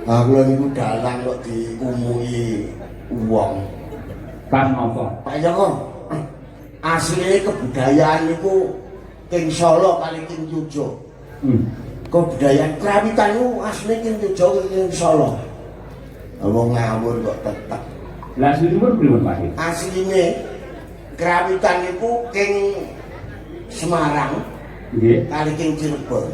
Ah, kula niku dalang kok diumuhi wong. Kan napa? Pak Joko, asline kebudayaan niku King Solo kali King Yujo. Kebudayaan krawitan niku asline King Yujo King Solo. Wong ngawur kok tetep. Lah aslinipun pripun, Pak? Asline krawitan niku King Semarang kali King Cirebon.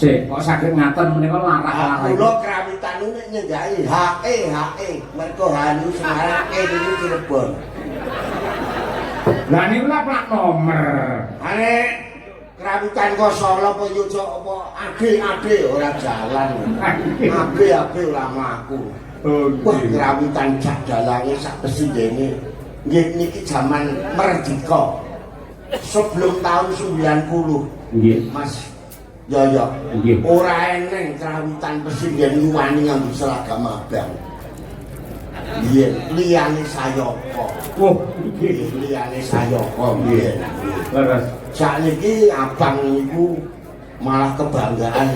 Sik, kok saged ngaten menika larah-larah. Kula krawitan niku nek nyenggahi HE HE, mergo H niku Semarang, E niku Cirebon. Lah niku lah plat nomor. Ane krawitan kok Solo apa Yogya apa AD AD ora jalan. AB AB ora mlaku. Oh, Wah, krawitan jak dalange sak pesindene. Nggih niki jaman merdeka. Sebelum tahun 90, Mas Yoyo. Ora eneng krawitan pesinden niku wani nganggo seragam abang. Biyen liyane Sayaka. Wah, nggih. Liyane Sayaka biyen. Leres. Sakniki abang niku malah kebanggaan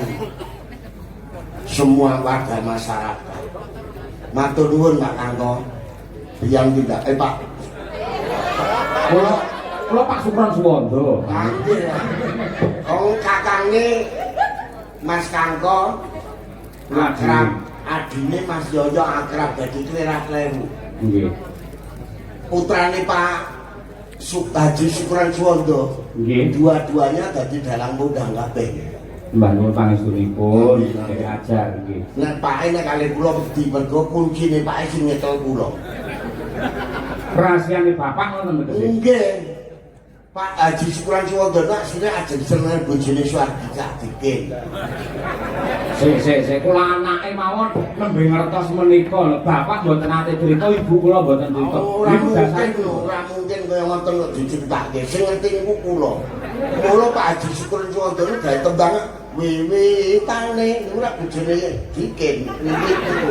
semua warga masyarakat. Matur nuwun Pak Kangko. Yang tidak Pak. Kula kula Pak Sukron Suwondo. Nggih. Wong kakange Mas Kangko akrab, adine Mas Yoyo akrab dadi klera-kleru. Nggih. Putrane Pak Haji Sukron Suwondo. Dua-duanya dadi dalang kondang kabeh. Mbah nuwun pangestunipun, dari ajar nggih. Nek pake nek kalih kula wedi mergo kuncine pake sing nyekel kula. Rahasiane bapak ngoten tegese. Nggih. Pak Haji Sukron Suwondo nak asline ajeng seneng bojone Suwardi Cak Dikin. Sik sik sik kula anake mawon nembe ngertos menika lho. Bapak mboten nate crita, ibu kula mboten crita. Ora Niku mungkin, dasare ora mungkin kaya ngoten kok diceritake. Sing ngerti niku kula. Mula Pak Haji Sukron Suwondo niku gawe tembang wiwitane niku ora bojone Dikin, wiwit niku.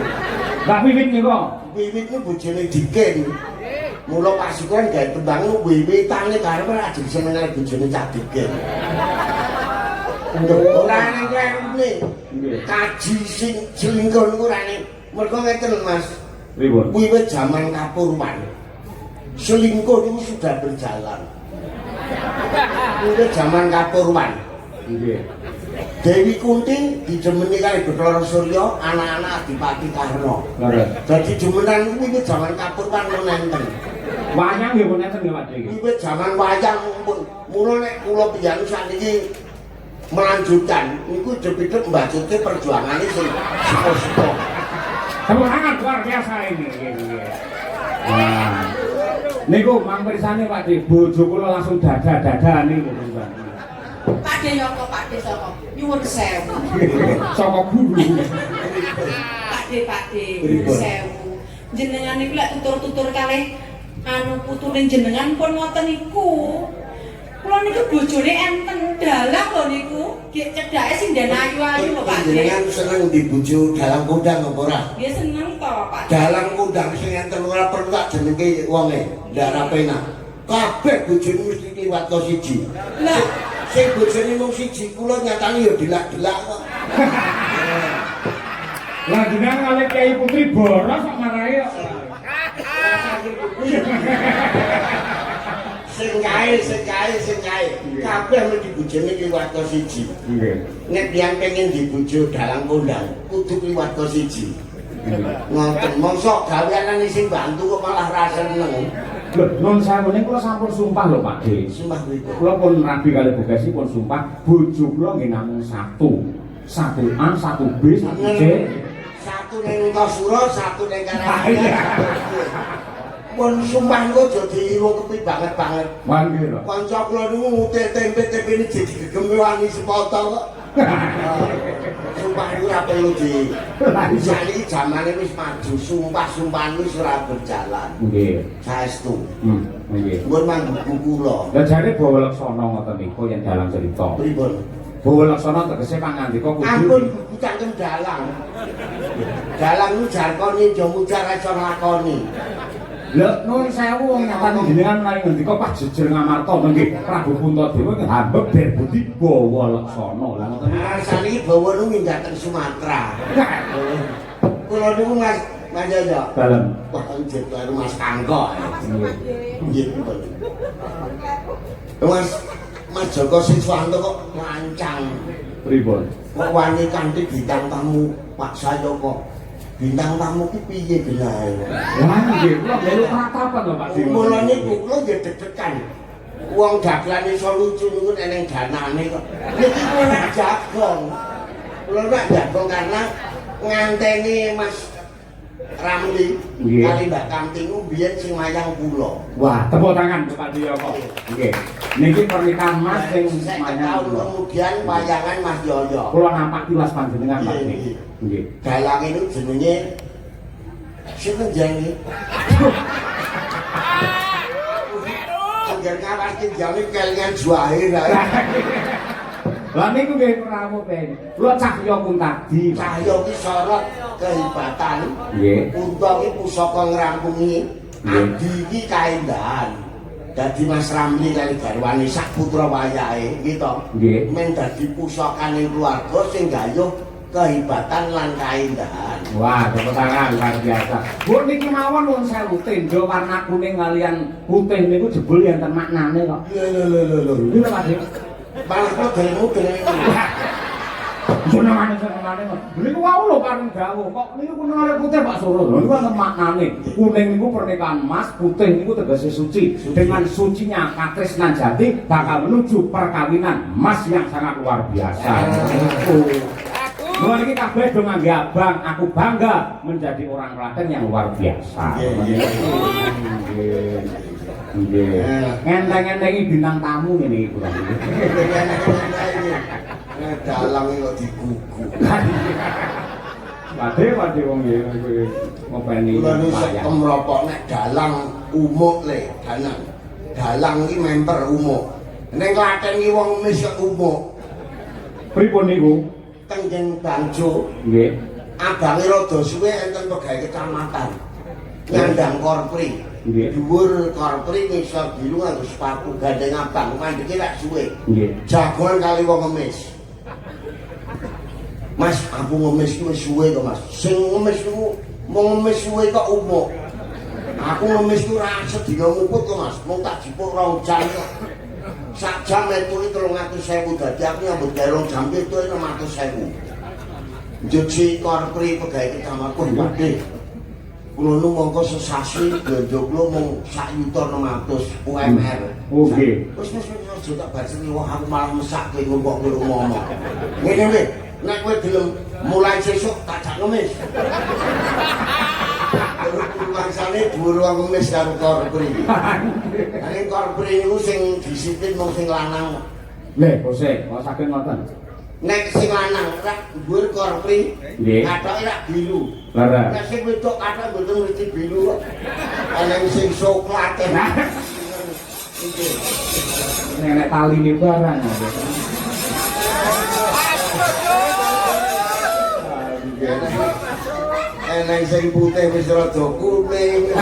Mbak Wiwit niku. Wiwit niku bojone Dikin. Mula Pak Sukron gawe tembang wiwitane karepe ajeng seneng karo bojone Cak Dikin. Ora eneng klerune. Kaji sing selingkuh niku ora eneng. Mergo ngeten Mas. Pripun? Wiwit jaman Kapurwan. Selingkuh niku sudah berjalan. Wiwit jaman Kapurwan. Nggih. Dewi Kunti didemeni kali Bathara Surya, anak-anak Adipati Karna. Leres. Dadi demenan kuwi wiwit jaman Kapurwan pun enten. Wayang nggih pun enten nggih Pak nggih. Wiwit jaman wayang pun. Mula nek kula piyambak sakniki melanjutkan niku hidup-hidup mbacutke perjuangane sing suka-suka. Tepuk tangan luar biasa ini. Nggih, nggih. Wah. Niku mang pirsane Pak De, bojo kula langsung dada-dada niku Pak. Pak De Yoko, Pak De saka nyuwun sewu. Saka guru. Pak De, Pak De, nyuwun sewu. Jenengan niku lek tutur-tutur kalih anu putune jenengan pun ngoten niku. Kula niku bojone enten dalang lho niku. Gek cedhake sinden ayu-ayu lho Pak De. Jenengan seneng dibojo dalang kondang apa ora? Nggih seneng to Pak. Dalang kondang sing enten ora perlu tak jenenge wonge, ndak ra penak. Kabeh bojone mesti kliwat ko siji. Lah, Sing bojone mung siji kula nyatane ya dilak-dilak kok. Lah jenengan kalih Kiai Putri boros kok marahi kok. Sing kae, sing kae, sing kae. Kabeh mesti bojone kliwat ko siji. Nggih. Nek tiyang pengen dibojo dalang kondang, kudu kliwat ko siji. Ngoten, mongso gaweanane sing bantu kok malah ra seneng. Lho, nun sewu kula sampun sumpah lho Pak De. Sumpah pripun? Kula pun rabi kalih Bu Kesi pun sumpah bojo kula nggih namung satu. Satu A, satu B, satu C. Satu ning Antasura, satu ning Karanganyar. Pun sumpah niku aja diwungkepi banget-banget. Wah nggih lho. Kanca kula niku ngutil tempe-tempene jadi gegem wani sepoto kok. Sumpah niku ora perlu di. Saiki jamane wis maju, sumpah-sumpahan wis ora berjalan. Nggih. Saestu. Nggih. Mbun mangguku kula. Lah jare bawa leksana ngoten niku yen dalam cerita. Pripun? Bawa leksana tegese pangandika kudu Ampun gugu cangkem dalang. Dalang niku jarkone aja mujar iso nglakoni. Lho nuwun sewu wong nyatane jenengan menawi ngendika Pak Jejer Ngamarta nggih Prabu Puntadewa hambeb der budi bawa leksana. Lah ngoten niku. Nah, saniki bawa niku mindah teng Sumatera. Kula niku Mas Mas Yoyo. Dalem. Wah, njek karo Mas Kangko. Nggih. Nggih, Mas Mas Joko Siswanto kok lancang. Pripun? Kok wani kanthi bintang tamu Pak Sayoko. Bintang tamu ki piye genahe? Wah, nggih, kula melu pratapan lho Pak Dewi. Mula niku kula nggih deg-degan. Wong dagelan iso lucu niku eneng danane kok. Niki kula nak jagong. Kula nak jagong karena nganteni Mas Ramli kali Mbak Kamti ku biyen sing wayang kula. Wah, tepuk tangan Pak Diyoko. Nggih. Niki pernikahan Mas sing wayang tahun kula. Kemudian wayangan Mas Yoyo. Kula nampak tilas panjenengan Pak. Nggih. Dalang itu jenenge sinten jenenge? Angger ngawaske jane kelingan Juwahir ae. Lah niku nggih rawuh ben. Kula Cahya Kuntadi. Cahya ki sorot kehebatan. Nggih. Kunta ki pusaka ngrampungi. Adi iki kaendahan. Dadi Mas Ramli kali garwane sak putra wayahe gitu. Nggih. Men dadi pusakane keluarga sing gayuh kehebatan lan kaendahan. Wah, tepuk tangan luar biasa. Bu niki mawon nuwun sewu tenda warna kuning kalian putih niku jebul enten maknane kok. Lho lho lho lho. Lho Pak Dik. Malah kok dereng-dereng. Senengane kok. Niku wau lho paring dawuh kok niku kuning kali putih Pak Suro. Lho niku enten maknane. Kuning niku pernikahan emas, putih niku tegese suci. Dengan sucinya katresnan jati bakal menuju perkawinan emas yang sangat luar biasa. Mula niki kabeh do ngangge abang, aku bangga menjadi orang Klaten yang luar biasa. Nggih. Nggih. Ngenteng-ngentengi bintang tamu ngene iki kula. Dalang kok digugu. Padhe wong nggih kuwi ngopeni. Kula niku kemropok nek dalang umuk le, dalang. Dalang iki memper umuk. Ning Klaten iki wong ngemis kok umuk. Pripun niku? Tenggeng Bangjo. Nggih. Abange rada suwe enten pegawai kecamatan. Nyandang korpri. Nggih. Dhuwur korpri ngisor biru nganggo sepatu gandeng abang, mandeke lak suwe. Nggih. Jagoan kali wong ngemis. Mas, aku ngemis ku wis suwe kok, Mas. Sing ngemis ku mung ngemis suwe kok umuk. Aku ngemis ku ra sedina muput kok, Mas. Mung tak jipuk 2 jam kok. Sak jam metuki 300.000 dadi aku nyambut gawe 2 jam itu 600.000. Njuji korpri pegawai kecamatan Padhe. Kula nu mongko sesasi blanja kula mung 1.600.000 UMR. Oh nggih. Wis wis aja tak baceni wah aku malah mesake kok kowe ngomong. Ngene kowe, nek kowe gelem mulai sesuk tak jak ngemis. Mangsane dhuwur wong ngemis karo korpri. Ning korpri niku sing disiplin mung sing lanang. Lho, bose, kok saged ngoten? Nek sing lanang rak dhuwur korpri, kathoke rak biru. Leres. Nek sing wedok kathok mboten mesti biru kok. Eneng sing soklat. Nggih. Nek taline barang. Eneng sing putih wis rada kuning.